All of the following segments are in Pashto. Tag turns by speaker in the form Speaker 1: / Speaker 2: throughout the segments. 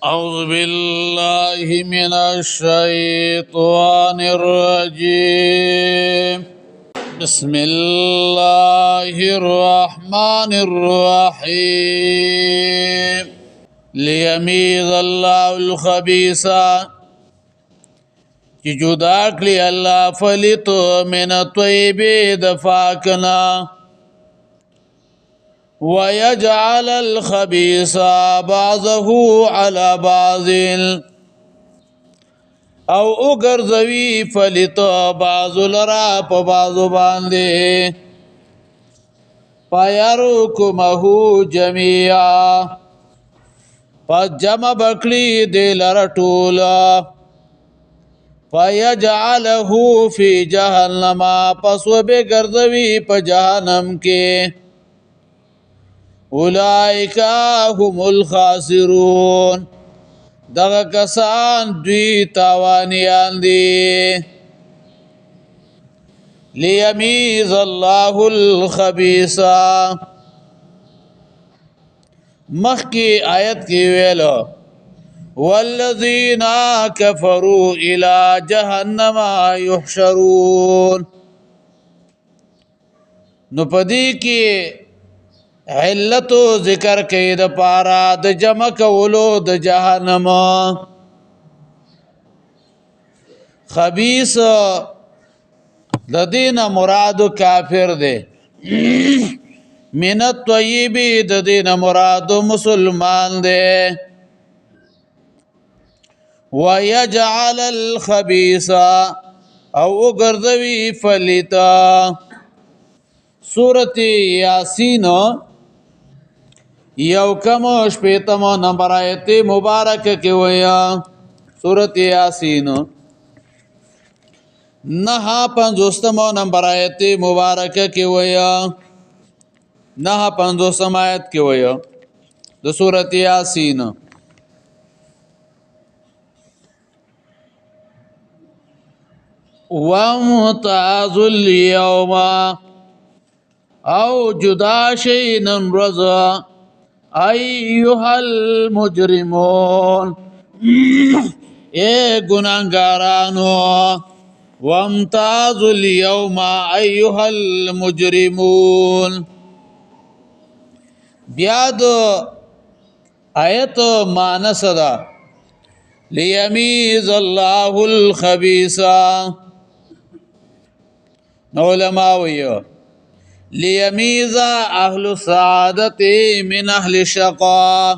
Speaker 1: أعوذ بالله من الشيطان الرجيم. بسم الله الرحمن الرحيم. ليميز الله الخبيث، چې جدا کړي الله فلیت من الطیب د فاکنا، ويجعل الخبيث بعضه على بعض، او وګرځوي فلیت بعض لرا په بعض باندې، فيركمه جميعا، پس جمع بکړي دې لره ټوله، فیجعله فی جهنم، پس وبه ګرځوي په جهنم کې. اولئک هم الخاسرون، دغه کسان دوی تاوانیان دي. لیمیز الله الخبیث، مخکی آیت کې ویلو والذین کفروا الى جهنم يحشرون. نو پدې کې علت ذکر کوي د پارا د جمع کولو د جهنم. خبيث د دین مراد کافر دی، من الطیب د دین مراد مسلمان دی. ويجعل الخبيث، او وګرځوي فلیتا. سورت یاسین یو کم شپیتم نمبر آیت مبارک کې ویا. سورت یاسین 59 نمبر آیت مبارک کې ویا، 59 آیت کې ویا د سورت یاسین. وامتازوا اليوم، او جدا شي نن ورځ، ایها المجرمون، اے ګناهګارانو. وامتازوا اليوم ایها المجرمون. بیا د آیت مانس ده لیمیز الله الخبیث. نو علماء ویو لیمیز اهل السعادت من اهل الشقاء،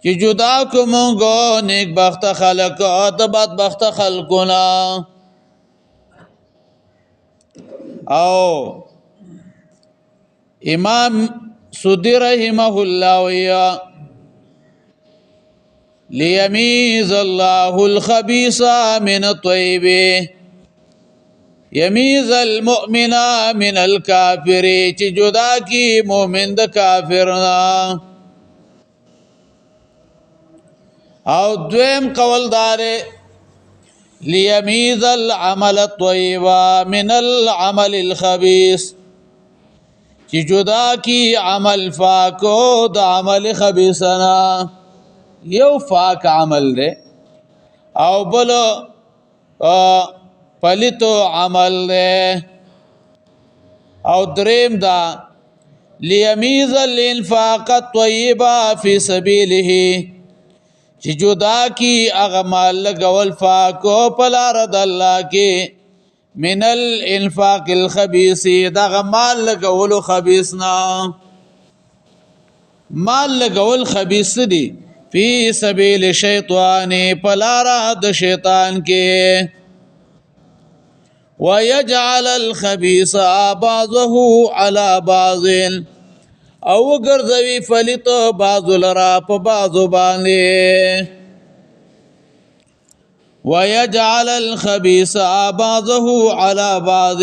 Speaker 1: چې جدا کومګو نیک بخت خلق او د بد بخت خلقونه. او امام سودی رحمه الله ویا لیمیز الله الخبیث من الطیب، یمیز المؤمن من الکافر، چې جدا کی مؤمن د کافر نه. او دویم قول دار لیمیز العمل الطیب من العمل الخبیث، چې جدا کی عمل فاکو د عمل خبیثنا. یو فاک عمل دی او بل پلیتو عمل دی. او دریم دا لیمیز الانفاق الطیب فی سبیله، چې جدا کی هغه مال لګول فاکو په لار د الله کې، من الانفاق الخبیث، دغه مال لګولو خبیث نه. مال لګول خبیث دی فی سبیل شیطان، په لار د شیطان کې. ويجعل الخبيث بعضه على بعض، او ګرځوي فلیت بعض لرا په بعض باندې. ويجعل الخبيث بعضه على بعض،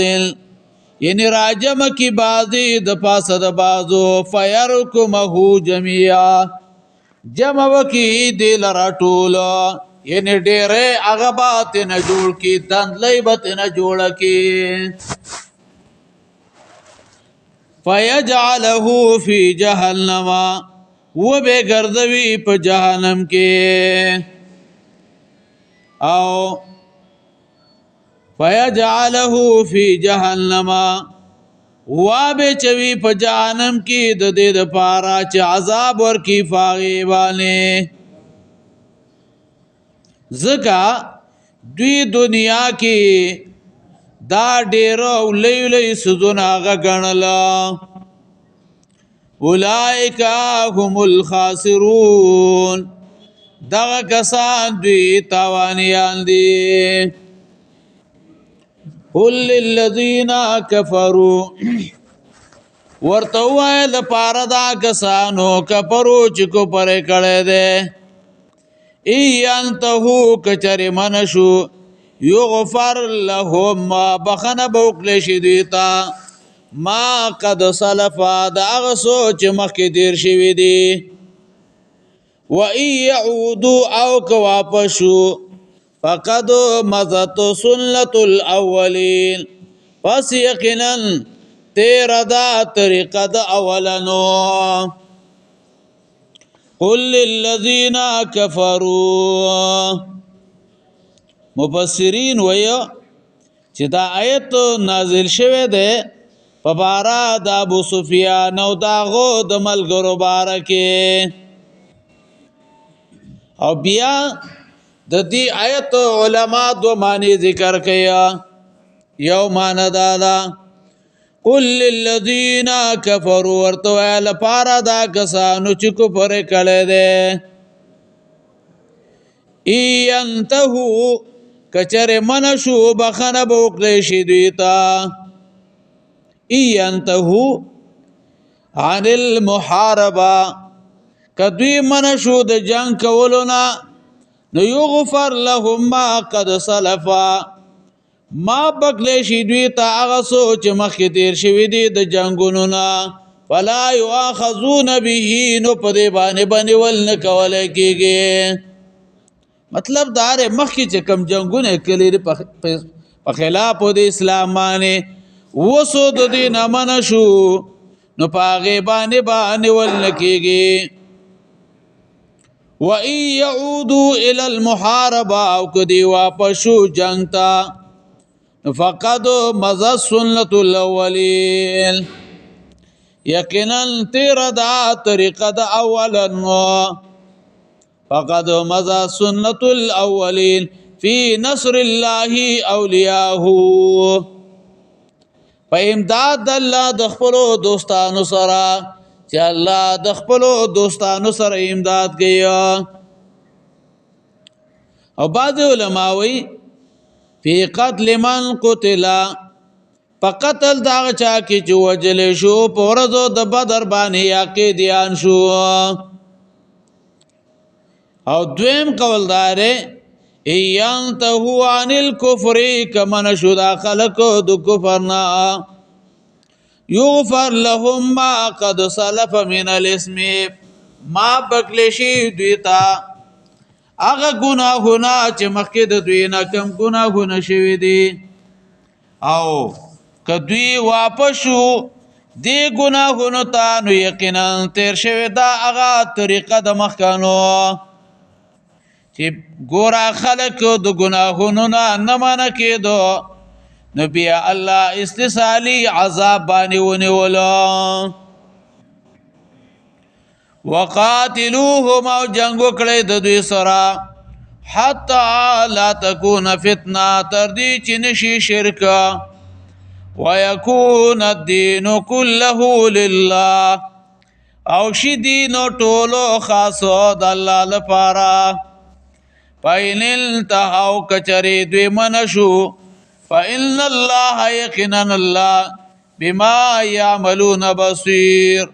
Speaker 1: یعنی راجم کی بعضی د پاسه د بعضو، فیرکمه جميعا، جمع وکی دی لرا ټول، یعنی ډېرې هغه بات نه جوړ کی، دندلې بات نه جوړ کی. فیجعله فی جهنم، و به ګرځوي په جهنم کې. او فیجعله فی جهنم، وا به چوي په جهنم کې د دې د پاره چې عذاب ورکی فاغي باندې. ځکه دوی دنیا کې دا ډېر او لوی لوی سوزونه هغه ګڼل. اولئک هم الخاسرون، دغه کسان دوی تاوانیان دي. قل للذین کفروا، ورته ووایه د پاره دا کسانو کفرو چې کفر یې کړی دی، ینتهو کچرې منع شو، یغفر لهم، بخښنه به وکړی شي دوی ته ما قد سلف، د هغه څه چې مخکې تېر شوي دي. وإن يعودوا، او که واپس شو، فقد مضت سنة الاولین، پس یقینا تیر دا طریقه د اولنو. قل للذین کفروا، مفسرین وایي چې دا آیت نازل شوه دی په بارا د ابو سفیان او داغو د ملګرو باره کې. او بیا د دې آیت علما دو معنی ذکر کوي. یو معنی دا ده، قل للذین کفروا، ورته وایه لپاره دا کسانو چې کفر کړی دی، ینتهو کچرې منع شو بخښنه به وکړی شي دوی ته. ینتهو عن المحاربه، که دوی منع شو د جنگ کولو نه، نو یغفر لهم ما قد سلفا، ما بکلی شي دوی ته هغه څه چې مخکې تېر شوي دي د جنګونو نه. فلا یؤاخذون به، نو په دې باندې به نیول نه کولی کېږي. مطلب دا دی مخکې چې کوم جنګونه یې کړي دي په خلاف د اسلام باندې، اوس د دې نه منع شو، نو په هغې باندې به نیول نه کېږي. وَإِن يَعُودُوا إِلَى الْمُحَارَبَةِ، او که دوی واپس شو جنګ ته، فقد مضى سنة الأولين، یقینا تیر دا طریقه د اولنو. فقد مضى سنة الأولين في نصر الله اولیاءه، په امداد د الله د خپلو دوستانو سره، چې الله د خپلو دوستانو سره امداد کوي. او بعض علما وایي فی قتل من قتل، په قتل د هغه چا کې چې وژل شو په ورځو د بدر باندې یا قیدیان شو. او دویم قول دا دی ینتهو عن الکفر، کمن شو دا خلق د کفر نه، یغفر لهم ما قد سلف من الاسم، ما بکلی شي دوی ته هغه ګناهونه چې مخکې د دوی نه کوم ګناهونه شوي دي. او که دوی واپس شو دې ګناهونو ته، نو یقینا تیر شوې دا هغه طریقه د مخکانو چې ګوره خلک د ګناهونو نه نه منع کېدو، نو بیا الله استثالی عذاب باندې ونیولو. وقاتلوهم، او جنگ وکړئ د دوی سره، حتی لا تکون فتنه، تر دې چې نشي شرک، ويكون الدين كله لله، او شي دین ټولو خاصو د الله لپاره. فإن انتهوا، کچرې دوی منع شو، فإن الله یقینا الله بما يعملون بصير،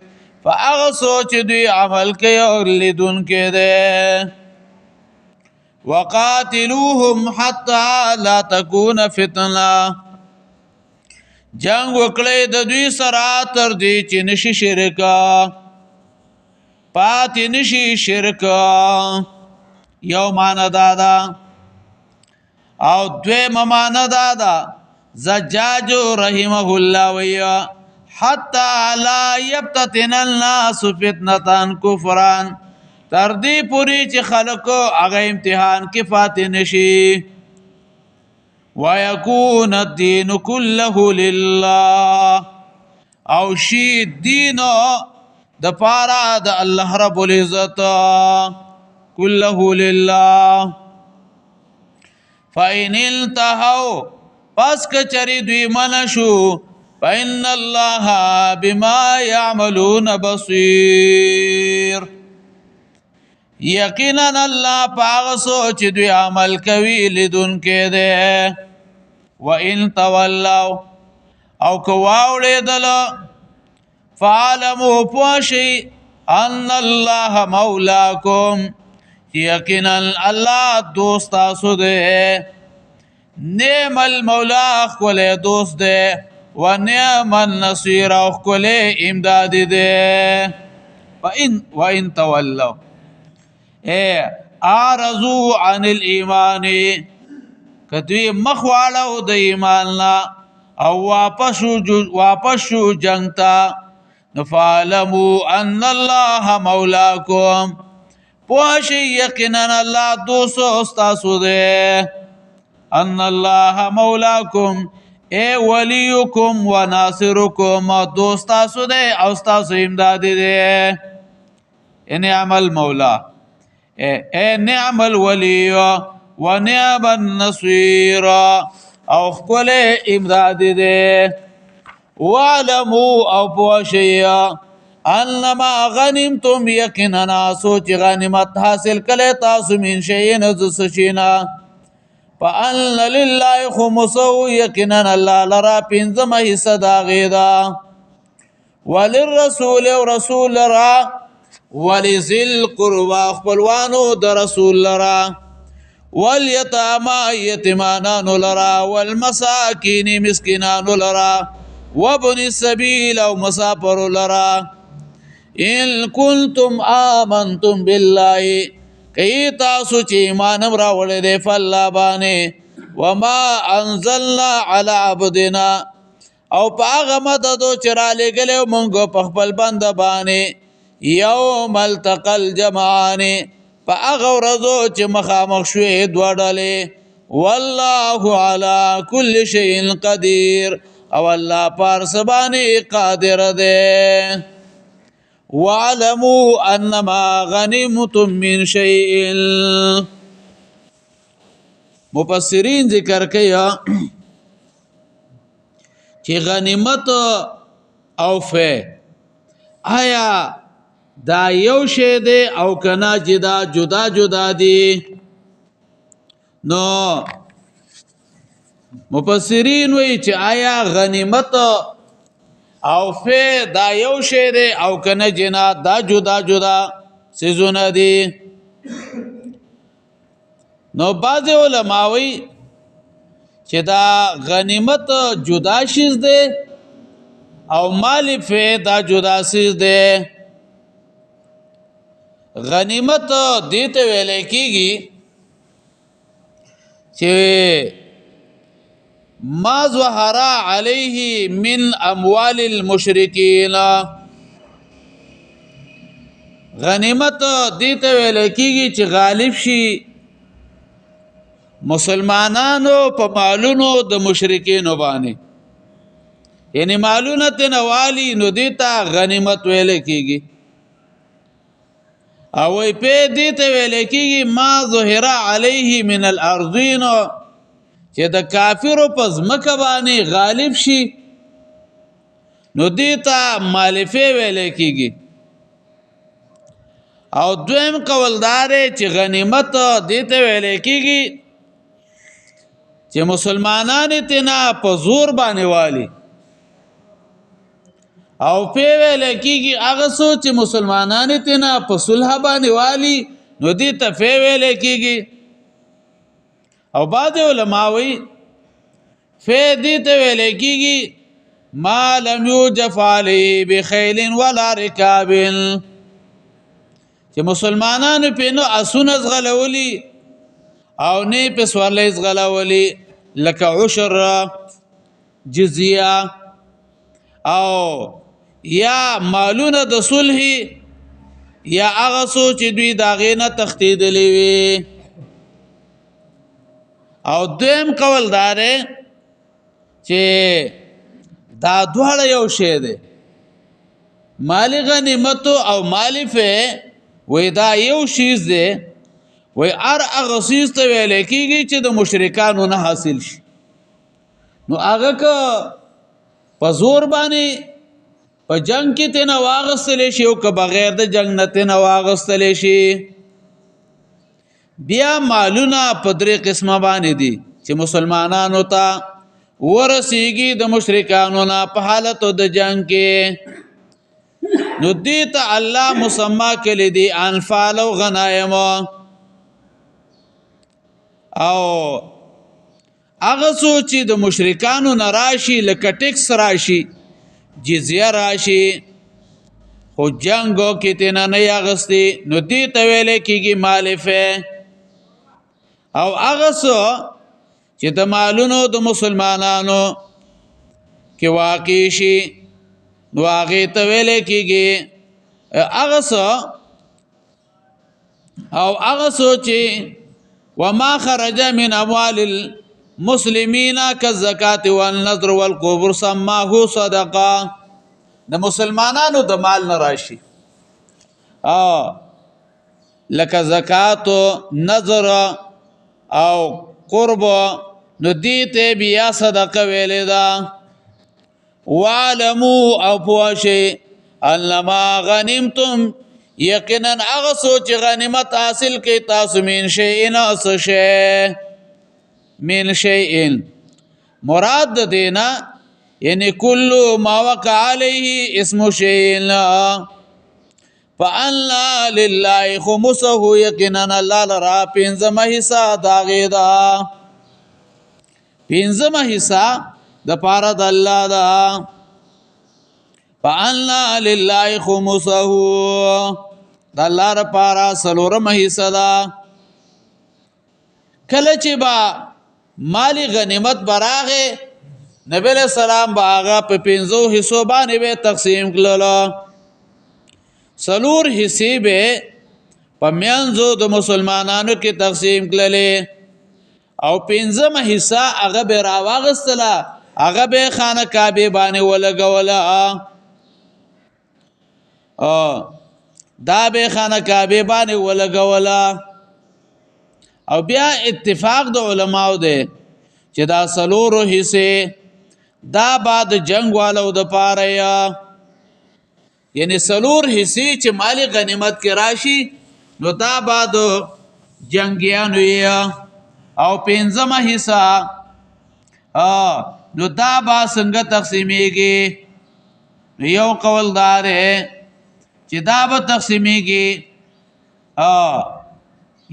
Speaker 1: فهغه څه چې دوی عمل کوي او لیدونکی دی. وقاتلوهم حتی لا تكون فتنه، جنگ وکړئ د دوی سره تر دې چې نشي شرک، پاتې نشي شرک. یو معنی دا ده. او دویمه معنی دا ده، زجاج رحمه الله ویا حتا لا یبتتن الناس فتنه کفران، تر دې پوری چې خلکو هغه امتحان کې فاتح نشي. ويكون الدين كله لله، او شي دین د پارا د الله رب العزت، كله لله. فإن انتهوا، پس کچری دوی من شو، فإن الله بما يعملون بصير، یقینا الله پاغه سوچ دوی عمل کوي لیدون کې ده. وان تولوا، او کواوړې دل، فعلموا پوشي ان الله مولاکم، یقینا الله دوست تاسو ده. نعم المولا، خپل دوست ده، ونعم النصير، او خپل امداد ده. وان تولوا اے اعرضوا عن الايمان، کدوی مخ واړو د ایمان لا او واپس واپس شو جنگ تا، نفعلموا ان الله مولاکم، پوښی یقینا الله دوست استاسو ده. ان الله مولاکم اے ولیکم وناصرکم، دوست تاسو ده او تاسو امداد ده. ان عمل مولا اے نعم الولی ونعم النصير، او خپل امداد ده. وعلموا، او پوشیا، انما غنمتم، یقینا سوچ غنیمت حاصل کله تاسو، من شیء نزسشینا، فان لله خمسه، یقینا الله لرا پنځمه حصہ دا غیدا، وللرسول، او رسول لرا، ولذل قربا، خپلوانو د رسول لرا، والیتاما، یتیمانانو لرا، والمساکین، مسکینانو لرا، وابن السبیل، او مسافر لرا، ان کنتم آمنتم بالله، کئی تاسو چې ایمان راوړی دی فالله باندې، وما انزلنا على عبدنا، او په هغه مددو چې را لېږلی مونږ په خپل بنده باندې، یوم التقى الجمعان، په هغه ورځو چې مخامخ شوې دوه ډلې. والله على كل شيء قدير، او الله پر سبانه قادر دی. وعلموا انما غنمتم من شيء، مفسرین ذکر کوي چې غنیمت او فه آیا دا یو شی دی او کنا چې دا جدا جدا دي؟ نو مفسرین وایي چې آیا غنیمت او فه دا یو شی دی او کنه جنا دا جدا جدا سيزونه دي؟ نو بعض علما وایي چې دا غنیمت جدا شیز دی او مال فه دا جدا شیز دی. غنیمت دې ته ویل کیږي چې ما ظهر عليه من اموال المشرکین. غنیمت دې ته ویل کیږي چې غالب شي مسلمانانو په مالونو د مشرکینو باندې، یعنی مالونه تنوالی، نو دې ته غنیمت ویل کیږي. او په دې ته ویل کیږي ما ظهر عليه من الارضین، چې د کافرو په ځمکه باندې غالب شي، نو دې ته مالفه ویل کیږي. او دویم قول دار چې غنیمت دې ته ویل کیږي چې مسلمانان تینا په زور باندې والی، او په ویل کیږي هغه څه چې مسلمانان تینا په صلح باندې والی، نو دې ته په ویل کیږي. او بعض علما وایي فی دې ته ویل کیږي ما لم یوجف علیه بخیل ولا رکاب، چې مسلمانانو په نو اسونه زغلولي او نه په سوالې زغلولي، لکه عشر، جزیه. او یا مالونه د صلح، یا هغه څه چې دوی د هغې نه تښتېدلي وي. او دویم قول دا دی چې دا دواړه یو شی دی، مالی غنیمت او مالی فی، وای دا یو شیز دی. وای ار هغه څیز ته ویل کېږي چې د مشرکانو نه حاصل شي، نو هغه که په زور باندې په جنگ کې تنه واغستل شي او که بغیر د جنگ نه تنه واغستل شي. بیا مالونه په درې قسمه باندې دي چې مسلمانانو ته ورسیږي د مشرکانو نه په حالت د جنگ کې، نو دې ته الله مسما کړي دي انفال او غنایم. او هغه څه چې د مشرکانو نه راشي، لکه ټیکس راشي، جزیه راشي، خو جنګو کې تینا نه اغستی، نو دې ته ویل کېږي مالفه. او هغه څه چې د مالونو د مسلمانانو کې واقع شي، نو هغې ته ویل کېږي هغه څه. او هغه څه چې وما خرج من اموال المسلمین کالزکات والنذر والقبر سماه صدقه، د مسلمانانو د مال نه راشي او لکه زکات، نذر او قرب، نو دې ته بیا صدقه ویلې ده. وعلمو او پوه شئ انما غنمتم، یقینا هغه څه چې غنیمت حاصل کړئ تاسو، من شیء څه شی، من شیء مراد د دینا یعنی کل ما وقع علیه اسم شیء، فان لله خمسه، یقینا الله لرا پنځمه حصہ داغه ده، پنځمه حصہ د پاره د الله ده. فان لله خمسه، د الله لپاره څلورمه حصہ ده. کله چې با مالی غنیمت براغه، نبی له سلام به هغه په پنځو حصو باندې به تقسیم کړلو. څلور حصې به په میانځو د مسلمانانو کې تقسیم کړلې، او پنځمه حصہ هغه به راواغستله، هغه به خانه کعبه باندې ولګوله، او دا به خانه کعبه باندې ولګوله. او بیا اتفاق د علماو دی چې دا څلورو حصے دا بعد جنگ والو د پاره یا، یعنی څلور حصے چې مالی غنیمت کې راشي نو دا بعد جنگیانو یا، او پنځمه حصہ نو دا با څنګه تقسیمیږي؟ یو قول دار چې دا به تقسیمیږي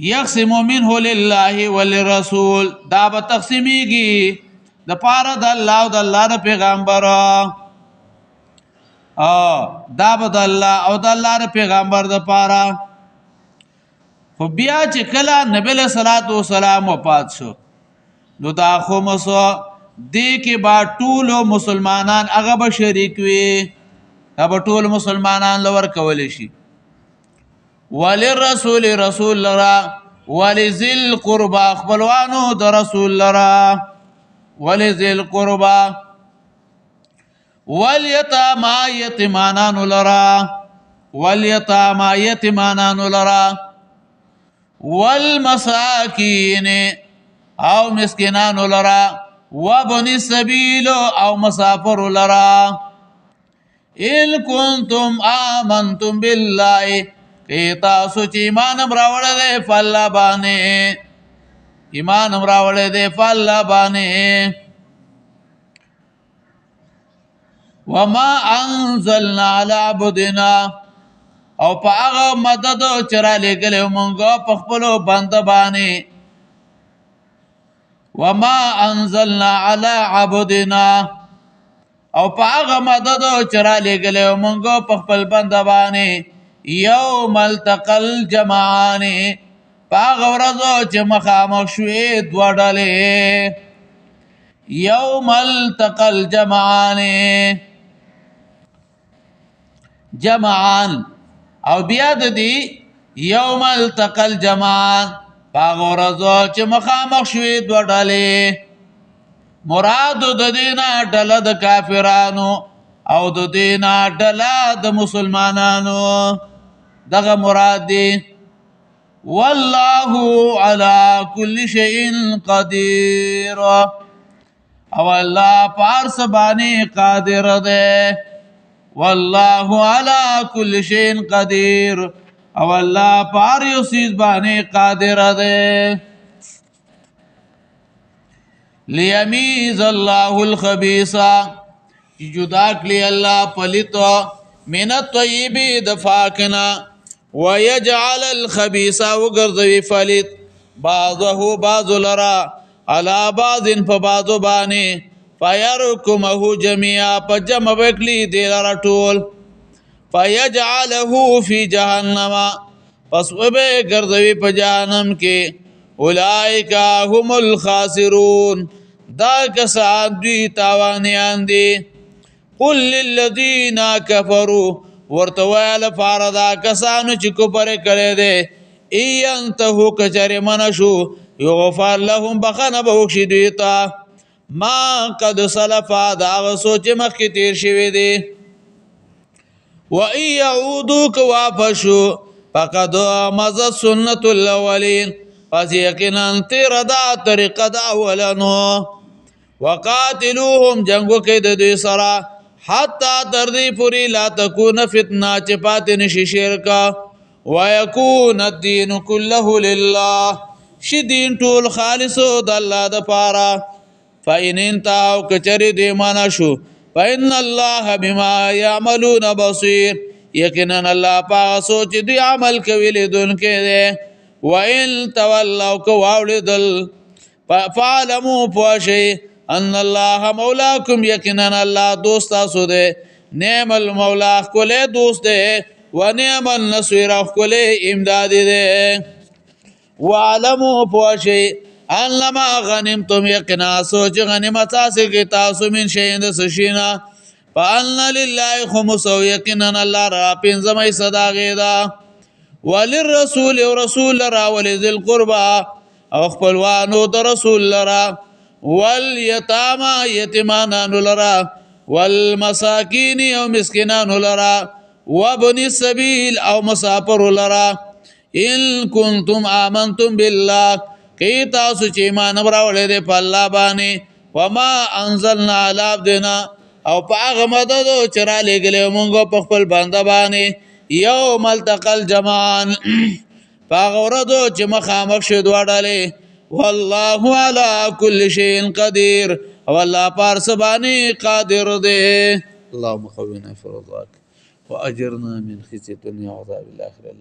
Speaker 1: یقسم منه لله وللرسول، دا به تقسیمیږي د پاره د الله او د الله د پیغمبر، دا به د الله او د الله د پیغمبر د پاره. خو بیا چې کله نبی له صلوات و سلام وفات شو، نو دا خمس دې کې با ټول مسلمانان هغه به شریک وي، دا به ټول مسلمانان لور کول شي. وللرسول رسول لرا، ولذل قربا خپلوانو د رسول لرا، ولذل قربا، والیتاما یتیمانانو لرا، والیتاما یتیمانانو لرا، والمساکین او مسکینانو لرا، وابن السبیل او مسافر لرا. ان کنتم آمنتم بالله، که تاسو چې ایمان هم راوړی دی په الله باندې، ایمان هم راوړی دی په الله باندې، وما انزلنا على عبدنا، او په هغه مدد چې را لېږلی مونږ په خپلو بنده باندې، وما انزلنا على عبدنا، او په هغه مدد چې را لېږلی مونږ په خپل بنده باندې، یوم التقى الجمعان، په هغه ورځ چې مخامخ شوې دوه ډلې، یوم التقى الجمعان. جمعان او بیا د دې یوم التقى الجمعان پاغه ورځ چې مخامخ شوې دوه ډلې، مراد د دینه ډله د کافرانو او د دینه ډله د مسلمانانو، دغه مراد دی. والله على كل شيء قدير، او الله پارس باندې قادر دی. والله على كل شيء قدير، او الله پار یو سیز باندې قادر دی. لیمیز الله الخبیث، جدا کړي الله پلیت من الطیب د فاکنا، ويجعل الخبيث وګرځوي فلیت بعضه بعض لرا على بعض په بعض باندې، فيركمه جميعا په جمع وکړي دی لرا ټول، فيجعله في جهنم پس وبه ګرځوي په جهنم کې. اولئک هم الخاسرون، دا کسان دوی تاوانیان دي. قل للذین کفروا، ورته ویل فار دا کسانو چې کفر کړي دي، اينتهو کچره من شو یغفر لهم بخنه به وکړي دوی ته ما قد سلف، دا سوچ مخکې تیر شوی دی. و ای یعودو که واپس شو فقد مضت سنت الاولین، پس یقینا تیر دا طریقه د اولنو. وقاتلوهم جنگ وکړئ د دوی سره حتی تر دې پورې لا تکون فتنه چې پاتې نشي شرک، ويكون الدين كله لله، شي دین ټول خالص د الله د پاره. فإن انتهوا کچری دې معنا شو فإن الله بما يعملون بصير، یقینا الله پاک سوچ دوی عمل کوي لیدونکی دی. وإن تولوا کو واوړدل فعلموا پوشي ان الله مولاکم، یقینا الله دوست تاسو دی. نعم المولا خپل دوست دی، ونعم النصير خپل امداد دی. وعلموا پوشي انما غنمتم، یقینا سوچ غنیمت تاسو کې تاسو من شي د سشینا فان لله خمس، یقینا الله را پنځمه صدا غیدا وللرسول ورسول را ولذل قربا او خپلوانو د رسول لرا والیتاما یتیمانانو لرا والمساکین او مسکینانو لرا وابن السبیل او مسافر لرا. ان کنتم آمنتم بالله، کی تاسو چې ایمان راوړی دی په الله باندې، وما انزلنا علی عبدنا او په هغه مدد چې را لېږلی مونږ په خپل بنده باندې، یوم التقى الجمعان په هغه ورځو چې مخامخ شو دوه ډلې. والله على كل شيء قدير، او الله په هر څه باندې قادر دی. اللهم قونا في رضاك واجرنا من خزي الدنيا وعذاب الاخره.